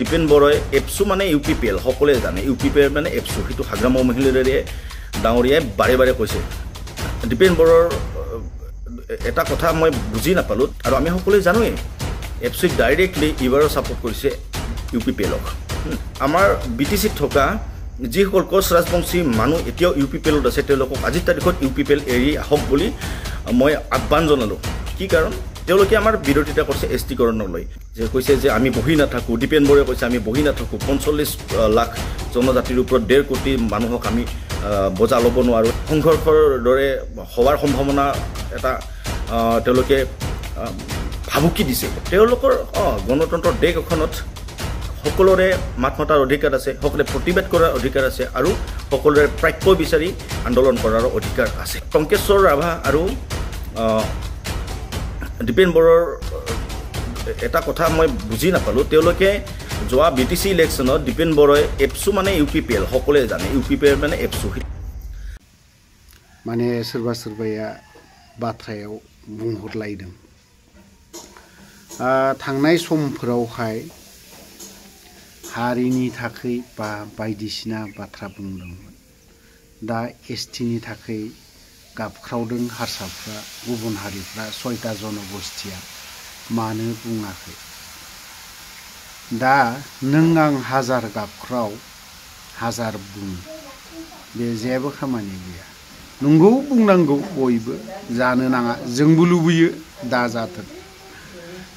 দীপেন বড়াই এপসু মানে UPPL সকলে জানে UPPL মানে এপসু সেইটো হাগ্ৰাম মহিলাৰে ডাঙৰীয়াই বাৰে বাৰে কৈছে দীপেন বড়াৰ এটা কথা মই বুজি নাপালোঁ আৰু আমি সকলোৱে জানোৱেই এপসুক ডাইৰেক্টলি ইবাৰো ছাপোৰ্ট কৰিছে UPPLক আমাৰ BTCত থকা যিসকল কোচ ৰাজবংশী মানুহ এতিয়াও UPPLত আছে তেওঁলোকক আজিৰ তাৰিখত UPPL এৰি আহক বুলি মই আহ্বান জনালোঁ কি কাৰণ তেওঁলোকে আমাৰ বিৰোধিতা কৰিছে এছটিকৰণক লৈ যে কৈছে যে আমি বহি নাথাকোঁ দীপেন বড়াই কৈছে আমি বহি নাথাকোঁ 45 লাখ জনজাতিৰ ওপৰত 1.5 কোটি মানুহক আমি বোজা ল'ব নোৱাৰোঁ সংঘৰ্ষৰ দৰে হোৱাৰ সম্ভাৱনা এটা তেওঁলোকে ভাবুকি দিছে তেওঁলোকৰ গণতন্ত্ৰৰ দেশ এখনত সকলোৰে মাত মতাৰ অধিকাৰ আছে সকলোৱে প্ৰতিবাদ কৰাৰ অধিকাৰ আছে আৰু সকলোৰে প্ৰাপ্য বিচাৰি আন্দোলন কৰাৰ অধিকাৰ আছে টংকেশ্বৰ ৰাভা আৰু দীপেন বড়াৰ এটা কথা মই বুজি নাপালোঁ তেওঁলোকে যোৱা BTC ইলেকশ্যনত দীপেন বড়াই এপসু মানে UPPL সকলোৱে জানে UPPL মানে এপসু माने सोरबा सोरबाया बाथ्रायाव बुंहरलायदों थांनाय समफोरावहाय हारिनि थाखाय बा बायदिसिना बाथ्रा बुंदोंमोन दा STनि थाखाय गाबख्रावदों हारसाफ्रा गुबुन हारिफ्रा 6टा जनगोष्ठीया मानो बुङाखै दा नों आं हाजार गाबख्राव हाजार बुं बे जेबो खामानि गैया नंगौ बुंनांगौ बयबो जानो नाङा जोंबो लुबैयो दा जाथों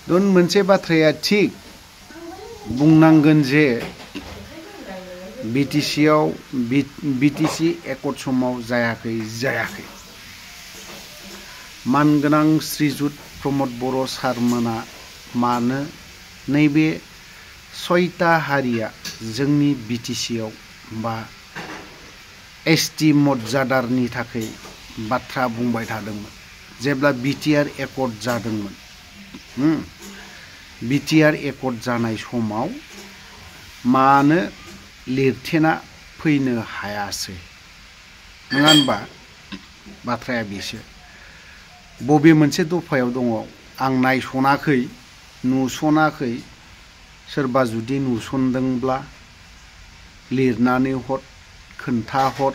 दन मोनसे बाथ्राया थिक बुंनांगोन जे BTC एकर्ड समाव जायाखै मानगोनां श्रीजुत प्रमोद बर' सारमोना मानो नैबे 6टा हारिया जोंनि BTCआव बा ST मर्यादारनि थाखाय बाथ्रा बुंबाय थादोंमोन जेब्ला BTR एकर्ड जादोंमोन BTR एकर्ड जानाय समाव मानो लिरथेना फैनो हायासै नङा होनबा बाथ्राया बेसो बबे मोनसे दफायाव दङ आं नायसनाखै नुसनाखै सोरबा जुदि नुसनदोंब्ला लिरनानै हर खोन्था हर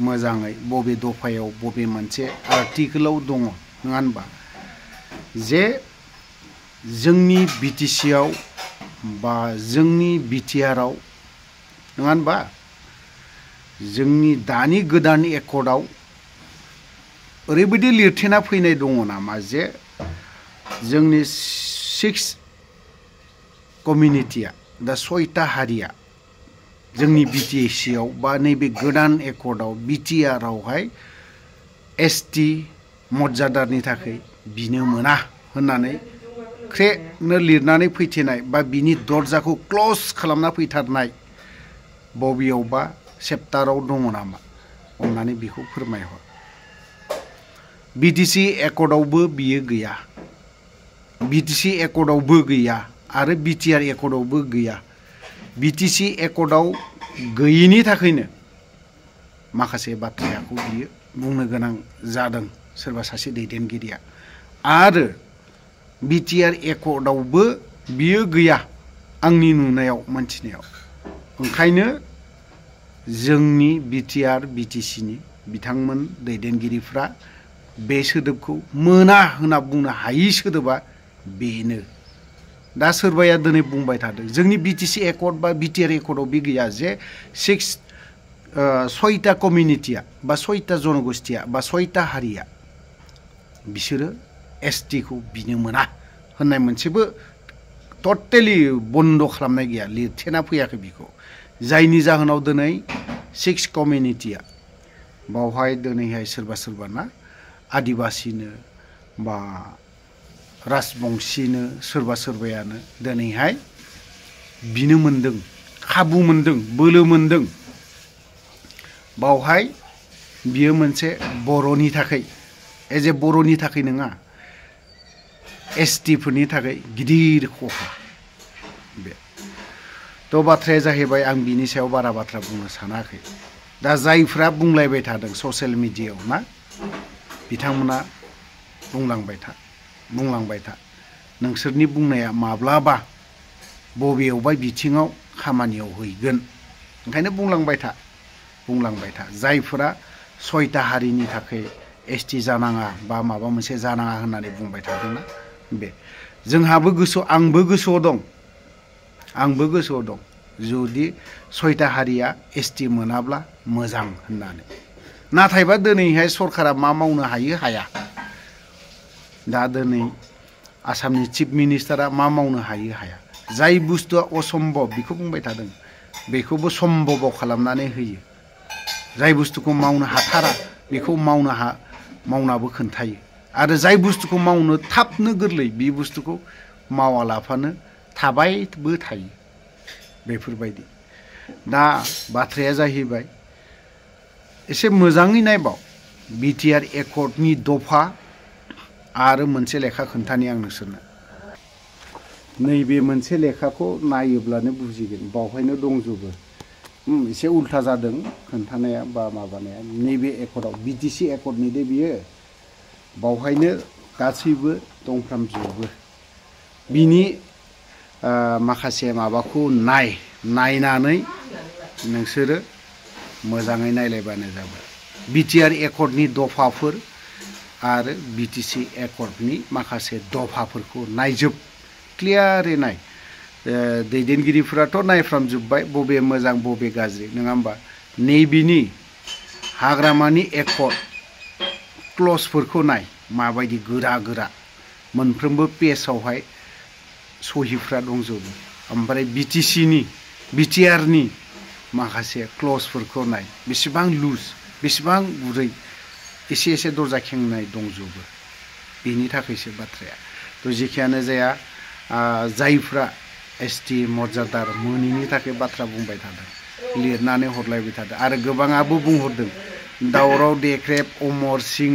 मोजाङै बबे दफायाव बबे मोनसे आर्टिकेलाव दङ नङा होनबा जे जोंनि BTCआव बा जोंनि BTRआव नङा होनबा जोंनि दानि गोदान एकर्डआव ओरैबायदि लिरथेना फैनाय दङ नामा जे जोंनि 6 कमिउनिटिया दा 6टा हारिया जोंनि BTCआव बा नैबे गोदान एकर्डआव BTRआवहाय ST मर्यादानि थाखाय बिनो मोना होननानै ख्रेनो लिरनानै फैथेनाय बा बिनि दरजाखौ क्लोज खालामना फैथारनाय बबेयावबा चेप्टाराव दङ नामा अन्नानै बेखौ फोरमायहर BTC एकर्डआवबो बियो गैया BTC एकर्डआवबो गैया आरो BTR एकर्डआवबो गैया BTC एकर्डआव गैयिनि थाखायनो माखासे बाथ्राखौ बियो बुंनो गोनां जादों सोरबा सासे दैदेनगिरिया आरो BTR एकर्डआवबो बियो गैया आंनि नुनायाव मोनथिनायाव ओंखायनो जोंनि BTR BTCनि बिथांमोन दैदेनगिरिफ्रा बे सोदोबखौ मोना होनना बुंनो हायि सोदोबा बेनो दा सोरबाया दिनै बुंबाय थादों जोंनि BTC एकर्ड बा BTR एकर्डआव बे गैया जे 6टा कमिउनिटिया बा 6टा जनगोष्ठीया बा 6टा हारिया बिसोरो STखौ बिनो मोना होननाय मोनसेबो टटेलि बन्द खालामनाय गैया लिरथेना फैयाखै बिखौ जायनि जाहोनाव दिनै 6 कमिउनिटिया बावहाय दिनैहाय सोरबा ना आदिबासीनो बा राजबंशीनो सोरबायानो दिनैहाय बिनो मोनदों खाबु मोनदों बोलो मोनदों बावहाय बियो मोनसे बर'नि थाखाय एज ए बर'नि थाखाय नङा ST फोरनि थाखाय गिदिर खहा बे तो बाथ्राया जाहैबाय आं बिनि सायाव बारा बाथ्रा बुंनो सानाखै दा जायफ्रा बुंलायबाय थादों ससियेल मिडियायाव ना बिथांमोना बुंलांबाय था नोंसोरनि बुंनाया माब्लाबा बबेयावबा बिथिङाव खामानियाव हैगोन ओंखायनो बुंलांबाय था जायफोरा 6टा हारिनि थाखाय एसटि जानाङा बा माबा मोनसे जानाङा होननानै बुंबाय थादोंना बे जोंहाबो आंबो गोसोआव दं जुदि 6टा हारिया एसटि मोनाब्ला मोजां होननानै नाथायबा दिनैहाय सरकारा मा मावनो हाया दा दिनै आसामनि चिफ मिनिस्टारा मा मावनो हाया जाय बुस्थुआ असम्भब बेखौ बुंबाय थादों बेखौबो सम्भब खालामनानै होयो जाय बुस्थुखौ मावनो हाथारा बेखौ मावनाबो खोन्थायो आरो जाय बुस्थुखौ मावनो थाबनो गोरलै बे बुस्थुखौ मावालाफानो थाबायबो थायो बेफोरबायदि दा बाथ्राया जाहैबाय एसे मोजाङै नायबाव बिटिआर एकर्डनि दफा आरो मोनसे लेखा खोन्थानि आं नोंसोरनो नैबे मोनसे लेखाखौ नायोब्लानो बुजिगोन बावहायनो दंजोबो एसे उल्था जादों खोन्थानाया बा माबानाया नैबे एकर्डआव बिटिसि एकर्डनि दे बियो बावहायनो गासैबो दंफ्रामजोबो बिनि माखासे माबाखौ नायनानै नोंसोरो मोजाङै नायलायबानो जाबाय बिटिआर एकर्डनि दफाफोर आरो बिटिसि एकर्डनि माखासे दफाफोरखौ नायजोब क्लियारै नाय दैदेनगिरिफोराथ' नायफ्रामजोब्बाय बबे मोजां बबे गाज्रि नङा होमबा नैबेनि हाग्रामानि एकर्ड क्लजफोरखौ नाय माबायदि गोरा मोनफ्रोमबो पेजआवहाय सहिफ्रा दंजोबो ओमफ्राय बिटिआरनि माखासे क्लजफोरखौ नाय बेसेबां लुज बेसेबां गुरै एसे दरजा खेंनाय दंजोबो बेनि थाखायसो बाथ्राया थ' जेखियानो जाया जायफ्रा एसटि मर्यादा मोनैनि थाखाय बाथ्रा बुंबाय थादों लिरनानै हरलायबाय थादों आरो गोबाङाबो बुंहरदों दावराव देख्रेब अमर सिं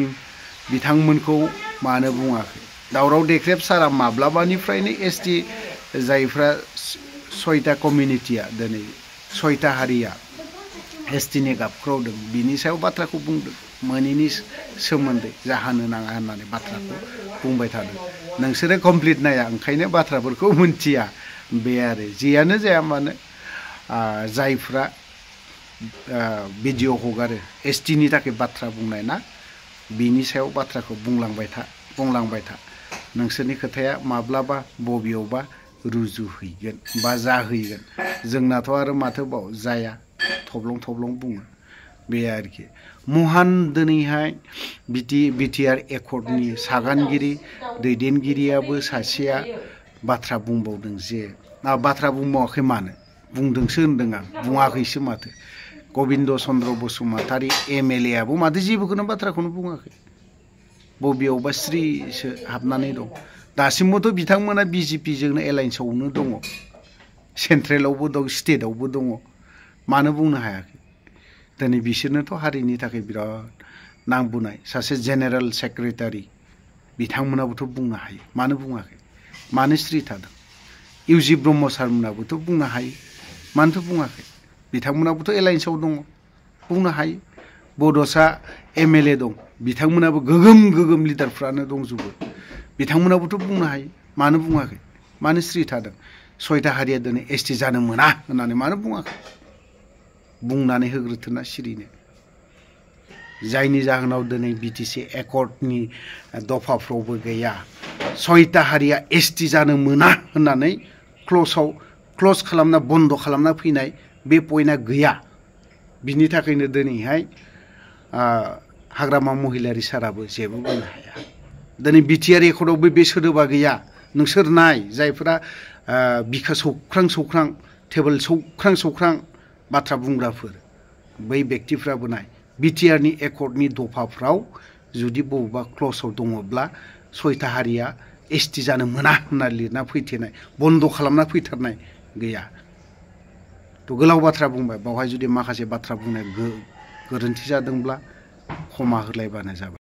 बिथांमोनखौ मानो बुङाखै दावराव देख्रेब सारा माब्लाबानिफ्रायनो एसटि जायफ्रा 6टा कमिउनिटिया दिनै 6टा हारिया एसटिनि गाबख्रावदों बिनि सायाव बाथ्राखौ बुंदों मोनैनि सोमोन्दै जाहोनो नाङा होननानै बाथ्राखौ बुंबाय थादों नोंसोरो कमप्लिट नाया ओंखायनो बाथ्राफोरखौ मोनथिया बे आरो जियानो जाया मानो जायफ्रा भिडिअ हगारो एसटिनि थाखाय बाथ्रा बुंनाय ना बिनि सायाव बाथ्राखौ बुंलांबाय था नोंसोरनि खोथाया माब्लाबा बबेयावबा रुजुहैगोन बा जाहैगोन जोंनाथ' आरो माथोबाव जाया थब्लं बुङो बे आरोखि महान दिनैहाय बिटिआर एकर्डनि सागानगिरि दैदेनगिरियाबो सासेया बाथ्रा बुंबावदों जे बाथ्रा बुंबावाखै मानो बुंदोंसो होनदों आं बुङाखैसो माथो गबिन्द चन्द्र बसुमतारी एमएलए आबो माथो जेबोखौनो बाथ्राखौनो बुङाखै बबेयावबा स्रिसो हाबनानै दं दासिमबोथ' बिथांमोना बिजेपिजोंनो एलायन्सआवनो दङ सेन्ट्रेलावबो दं स्टेटआवबो दङ मानो बुंनो हायाखै दिनै बिसोरनोथ' हारिनि थाखाय बिराद नांबोनाय सासे जेनेरेल सेक्रेटारि बिथांमोनाबोथ' बुंनो हायो मानो बुङाखै मानो स्रि थादों इउजि ब्रह्म सारमोनाबोथ' बुंनो हायो मानोथ' बुङाखै बिथांमोनाबोथ' एलायन्सआव दङ बुंनो हायो बड'सा एमएलए दं बिथांमोनाबो गोगोम लिडारफ्रानो दंजोबो बिथांमोनाबोथ' बुंनो हायो मानो बुङाखै मानो स्रि थादों 6टा हारिया दिनै एसटि जानो मोना होननानै मानो बुङाखै बुंनानै होग्रोथोना सिरिनो जायनि जाहोनाव दिनै बिटिसि एकर्डनि दफाफ्रावबो गैया 6टा हारिया एसटि जानो मोना होननानै क्लज खालामना बन्द खालामना फैनाय बे पइन्टआ गैया बिनि थाखायनो दिनैहाय हाग्रामा महिलारि साराबो जेबो बुंनो हाया दिनै बिटिआर एकर्डआवबो बे सोदोबा गैया नोंसोर नाय जायफोरा बिखा सौख्रां टेबोल सौख्रां बाथ्रा बुंग्राफोर बै व्यक्तिफ्राबो नाय बिटिआरनि एकर्डनि दफाफ्राव जुदि बबेबा क्लजआव दङब्ला 6टा हारिया एसटि जानो मोना होनना लिरना फैथेनाय बन्द खालामना फैथारनाय गैया थ' गोलाव बाथ्रा बुंबाय बावहाय जुदि माखासे बाथ्रा बुंनाय गोरोन्थि जादोंब्ला क्षमा होलायबानो जाबाय।